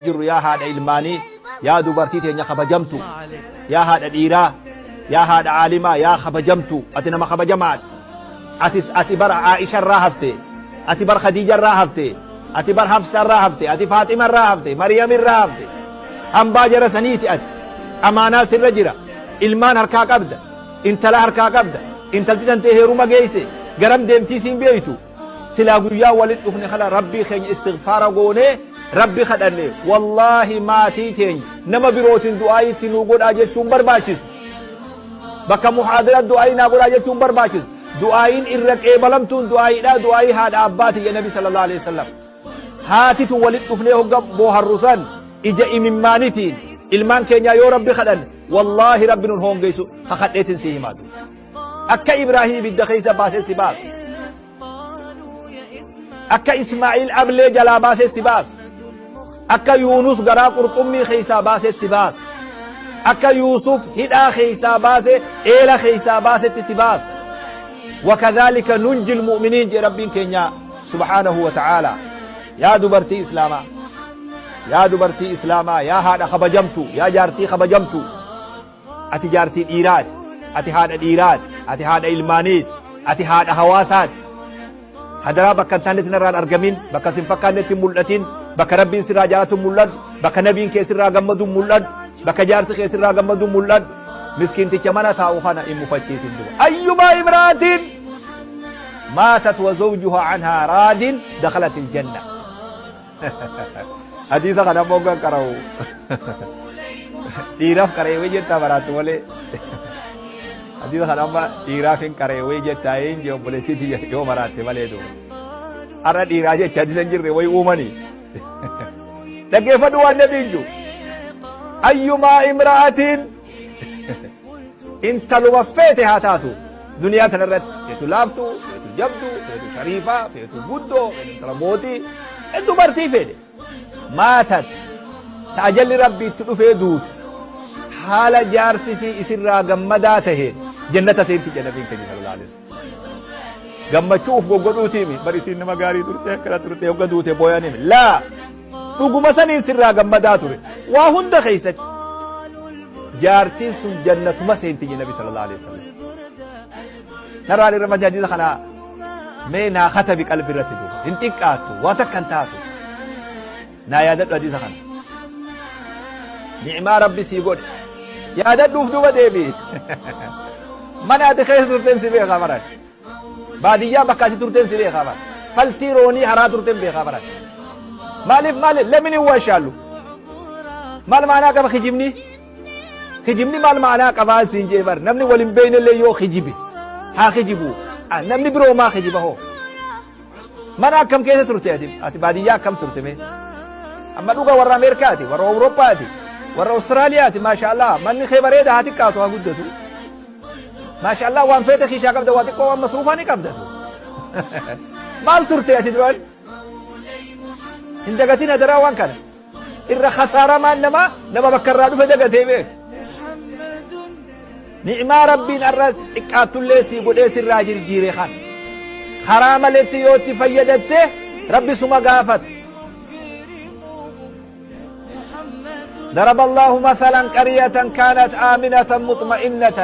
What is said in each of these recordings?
Jirru yaa haadha ilmaanii, yaa dubartii teenya kabajamtu, yaa haadha dhiiraa, yaa haadha aalimaa, yaa kabajamtu, ati nama kabajamaadha. Atis ati bar Aisha irraa hafte, ati bar Khadiija irraa hafte, ati bar Hafsa irraa hafte, ati Faaxima irraa hafte, Maryam irraa hafte. Hambaa jara saniiti ati. Amaanaa sirra jira. Ilmaan harkaa qabda. Intala harkaa qabda. Intalti tantee heeruma geeyse. Garam deemtii siin beeytu. Silaa guyyaa walit dhufne kana Rabbii keenya istighfaara goonee Rabbi kadhanne, wallaahi maatii teenya nama birootin du'aayii itti nuu godhaa jechuun barbaachisu. Bakka muhaadara du'aayii naa godhaa jechuun barbaachisu. Du'aayiin irra qeebalamtuun du'aayiidhaa du'aayii haadha abbaati jedhe Nabi sallallahu alaihi wasallam. Haatitu walit dhufnee hogga booharru san ija imimmaanitiin ilmaan keenyaa yoo Rabbi kadhanne, wallaahi Rabbi nun hoongeysu kakadheetin sii himaa. Akka Ibraahim ibidda keessa baasee si baasa. Akka Ismaa'iil ablee jalaa baasee si baasa. Akka Yuunus garaa qurxummii keessaa baasee si baasa. Akka Yuusuf hidhaa keessaa baasee eela keessaa baasetti si baasa. Wakadhaalika nunjil mu'miniin jee Rabbiin keenya subhaanahu wa ta'aalaa. Yaa dubartii Islaamaa. Yaa dubartii Islaamaa, yaa haadha kabajamtu, yaa jaartii kabajamtu. Ati jaartii dhiiraati. Ati haadha dhiiraati. Ati haadha ilmaaniiti. Ati haadha hawaasaati. Hadaraa bakka hin taanetti narraan argamin, bakka sin fakkaannetti hin mul'atin, bakka Rabbiin sirraa jaalatu mul'adhu, bakka nabiin kee sirraa gammadu mul'adhu, bakka jaarsi kee sirraa gammadu mul'adhu. Miskiinticha mana taa'u kana hin mufachiisin duba. Ayyumaa imraatin maatat wa zawjuhaa anhaa raadin dakhalatil janna. Hadiisa kana ammoo kan qara'u dhiiraaf qara'e wayii jettaa baraattu malee. Hadiisa kana amma dhiiraaf hin qara'e wayii jettaa hin jee obboleettii yoo maraatte malee duuba. Har'a dhiiraa jecha hadiisa hin jirre wayii uumanii. Dhaggeeffadhu waan nabiin jiru. Ayyumaa imra'atiin intaluma feete haa taatu duniyaa tana irratti, feetu laaftuu, feetu jabduu, feetu shariifaa, feetu guddoo, feetu intala mootii, dubartii fedhe maatat ta ajalli Rabbii itti dhufee duutu haala jaarsi isii isirraa gammadaa taheen jannata seenti jedha nabiin keenya sallallahu alaihi wasallam. Gammachuu uf goggodhuutiimi bar, isiin nama gaarii turte, akkana turte, hogga duute booyanimi. Laa, dhuguma saniin sirraa gammadaa ture waa hunda keessatti, jaartiin sun jannatuma seenti jedhe nabi sallallahu alaihi wasallam. Narraan irra hadiisa kana mee naa katabi qalbi irratti, duuba hin xiqqaattu, waa takka hin taatu. Naa yaadadhu hadiisa kana, ni'maa Rabbi sii godhe yaadadhuuf duuba deebi. Mana ati keessa turteen si beekaa baran, baadiyyaa bakka ati turteen si beekaa baran, faltii roonii haraa turteen beekaa baran. Maaliif maaliif lamini hin waashaallu? Maal maanaa qaba kijibni? Kijibni maal maanaa qabaa siin jee bar. Namni wal hin beekne illee yoo kijibe haa kijibu. Namni biroo maa kijiba hoo? Mana akkam keessa turte ati? Ati baadiyyaa akkam turte mee? Amma dhuga warra Ameerikaati, warra Awurooppaati, warra Awustiraaliyaati, maashaallah, manni kee bareeda, haa xiqqaatu haa guddatu. Maashaallah, waan feete kiishaa qabda, waa xiqqoo waan masruufaa ni qabda. Maal turte ati duraan? Hin dagatin hadaraa waan kana. Irra khasaaramaan namaa nama bakka irraa dhufe dagatee beeku. Ni'maa Rabbiin har'a xiqqaattullee sii godhee sirraa jirjiire kana karaa maletti yoo itti fayyadatte Rabbi suma gaafata. ضرب الله مثلا قرية كانت آمنة مطمئنة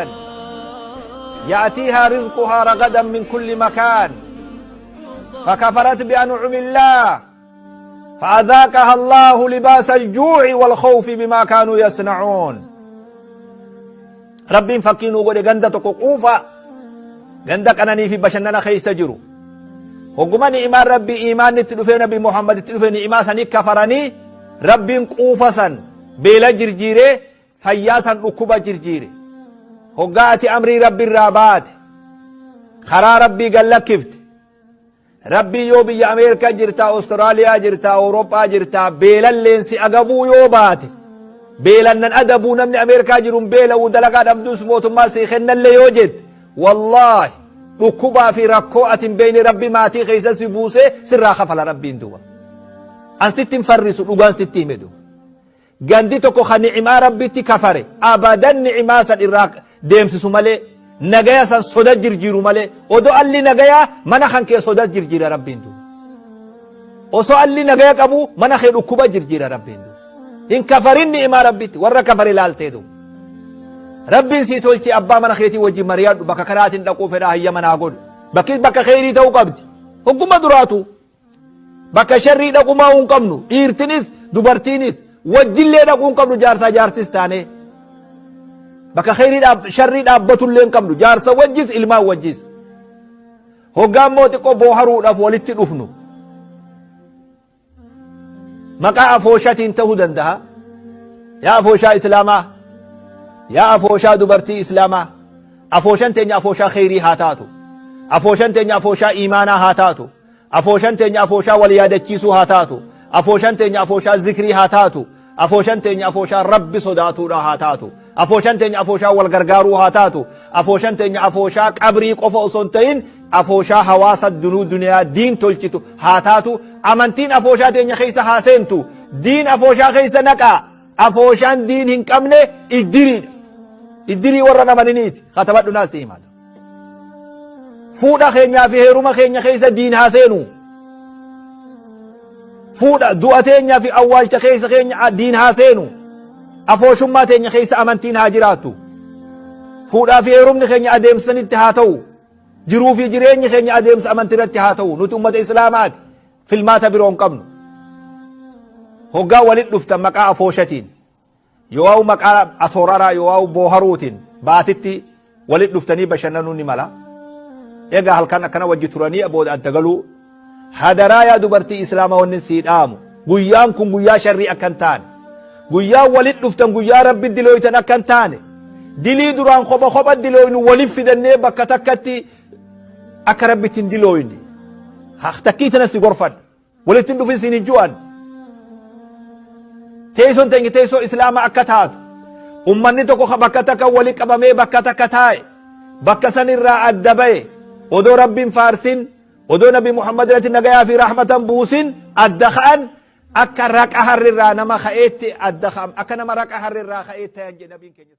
يأتيها رزقها رغدا من كل مكان فكفرت بأنعم الله فأذاقها الله لباس الجوع والخوف بما كانوا يصنعون. Rabbiin fakkii nuu godhe, ganda tokko quufa, ganda qananii fi bashannana keessa jiru. Hogguma ni'imaan Rabbii iimaanni itti dhufee Nabi Muhammad itti dhufe ni'imaa sanii kafaranii, Rabbiin quufa san beela jirjiiree, fayyaa san dhukkuba jirjiire. Hoggaa ati amrii Rabbi irraa baate, karaa Rabbii gad lakkifte, Rabbii yoo biyya Ameerikaa jirtaa, Awustiraaliyaa jirtaa, Awurooppaa jirtaa, beelalleen si agabuu yoo baate, beelan nan adabuu, namni Ameerikaa jiru hin beela'uu, dalagaa dhabduus mootummaa sii kennallee yoo jette, wallaahi dhukkubaa fi rakkoo ati hin beekne Rabbi maatii keessa si buusee sirraa kafala Rabbiin duuba. An sitti hin farrisu, dhugaan sitti hime duuba. Gandi tokko ka ni'imaa Rabbitti kafare abadan ni'imaa san irraa deemsisu malee, nagaya san soda jirjiiru malee, odo alli nagayaa mana kan kee soda jirjiira Rabbiin duuba. Osoo alli nagaya qabu mana kee dhukkuba jirjiira Rabbiin duuba. Hin kafarin ni'imaa Rabbitti warra kafare laaltee duuba. Rabbiin sii tolchee abbaa mana keetii wajjin mari'adhu bakka kanaatiin dhaquu fedhaa hayyama naa godhu. Bakki bakka kheyrii ta'uu qabdi. Hogguma duraatu. Bakka sharrii dhaqumaa hin qabnu. Dhiirtinis dubartiinis wajjillee dhaquu hin qabnu jaarsaa jaartis taanee. Bakka kheyrii sharrii dhaabbatullee hin qabnu. Jaarsa wajjis ilmaan wajjis. Hoggaa immoo xiqqoo booharuudhaaf walitti dhufnu. Maqaa afooshatiin ta'uu danda'a. Yaa afooshaa Islaamaa, yaa afooshaa dubartii Islaamaa, afooshan teenya afooshaa kheyrii haa taatu. Afooshan teenya afooshaa iimaanaa haa taatu. Afooshan teenya afooshaa wal yaadachiisuu haa taatu. Afooshan teenya afooshaa zikrii haa taatu. Afooshan teenya afooshaa Rabbi sodaatuudha haa taatu. Afooshan teenya afooshaa wal gargaaruu haa taatu. Afooshan teenya afooshaa qabrii qofa osoo hin ta'in afooshaa hawaasa dunuu duniyaa diin tolchitu haa taatu. Amantiin afooshaa teenya keessa haa seentu. Diin afooshaa keessa naqaa. Afooshaan diin hin qabne iddiriidha. Iddirii warra namaniniiti. Katabadhu naas si himaa. Fuudha keenyaa fi heeruma keenya keessa diin haa seenu. Fuudha du'a teenyaa fi awwaalcha keessa keenya diin haa seenu. Afooshummaa teenya keessa amantiin haa jiraattu. Fuudhaa fi heerumni keenya adeemsanitti haa ta'u. Jiruu fi jireenyi keenya adeemsa amantii irratti haa ta'u. Nuti ummata Islaamaati. Filmaata biroo hin qabnu. Hoggaa walitti dhuftan maqaa afooshatiin. Yoo'au maqaa atooraraa yoo'au booharuutiin baatitti walit dhuftanii bashannanuun ni mala. Egaa halkan akkana wajji turanii booda adda galuu. Hadaraa yaa dubartii Islaamaa wannin sii dhaamu. Guyyaan kun guyyaa sharrii akka hin taane. Guyyaan walit dhuftan guyyaa Rabbi dilooytan akka hin taane. Dilii duraan kopha kopha dilooynu walif fidannee bakka takkatti akka Rabbitti hin dilooyne. Takkii tana si gorfadha. Walitti hin dhufin siin hin ju'an. Teessoon teenya teessoo Islaamaa akka taatu. Ummanni tokko ka bakka takka wali qabamee bakka takka taa'e. Bakka san irraa adda ba'e. Odoo Rabbiin faarsin, odoo Nabi Muhammad irratti nagayaa fi rahmatan buusin adda ka'an akka raqa harrirraa nama ka'eetti adda ka'an akka nama raqa harrirraa ka'eetti tayan jedhe Nabiin keenya.